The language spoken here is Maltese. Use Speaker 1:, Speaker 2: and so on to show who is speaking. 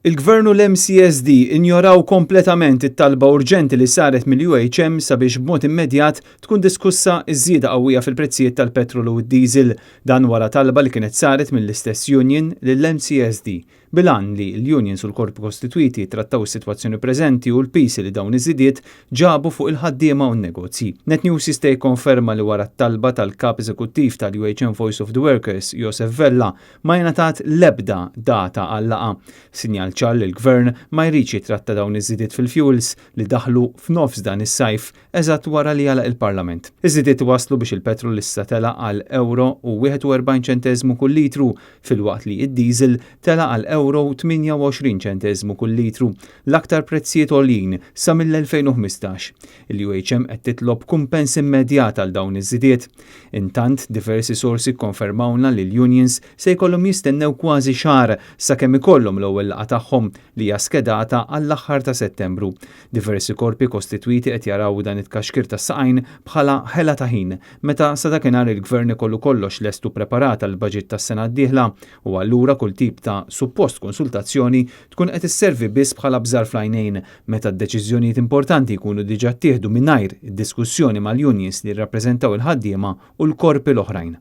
Speaker 1: Il-Gvern u l-MCESD injoraw kompletament it-talba urġenti li saret mill-UHM sabiex b'mod immedjat tkun diskussa ż-żieda qawwija fil-prezzijiet tal-petrol u d-diesel. Dan wara talba li kienet saret mill-istess union lill-MCESD bil-għan li l-unions u l-korpi kostitwiti trattaw is-sitwazzjoni preżenti u l-piż li dawn iż-żidiet ġabu fuq il-ħaddiema u n-negozji. Net News jista' jikkonferma li wara t-talba tal-kap eżekuttiv tal-UHM Voice of the Workers, Josef Vella, ma jingħatat l-ebda data għal-laqgħa. Sinjal ċar li l-gvern ma jridx jitratta dawn iż-żidiet fil-fuels li daħlu f'nofs dan is-sajf, eżatt wara li għalaq il-Parlament. Iż-żidiet waslu biex il-petrol issa tela għal euro u 41 ċenteżmu kull litru, filwaqt li id-diesel tela għal euro 28 ċenteżmu kull litru, l-aktar prezzijiet għoljin sa mill-2015. Il-UHM qed titlob kumpens immedjat għal dawn iż-żidiet. Intant, diversi sorsi konfermawna li l-unions se jkollhom jistennew kważi xahar sakemm ikollhom l-ewwel laqgħa tagħhom, li hija skedata għall-aħħar ta' Settembru. Diversi korpi kostitwiti qed jaraw dan it-kaxkir tas-saqajn bħala ħela ta' ħin, meta sa dakinhar il-gvern ikollu kollox lest u preparat għal budget tas-sena d-dieħla, u allura kull tip ta' suppost konsultazzjoni tkun qed isservi biss bħala bżar fl-għajnejn, meta d-deċiżjonijiet importanti jkunu diġà ttieħdu mingħajr id-diskussjoni mal-unions li jirrappreżentaw il-ħaddiema u l-korpi l-oħrajn.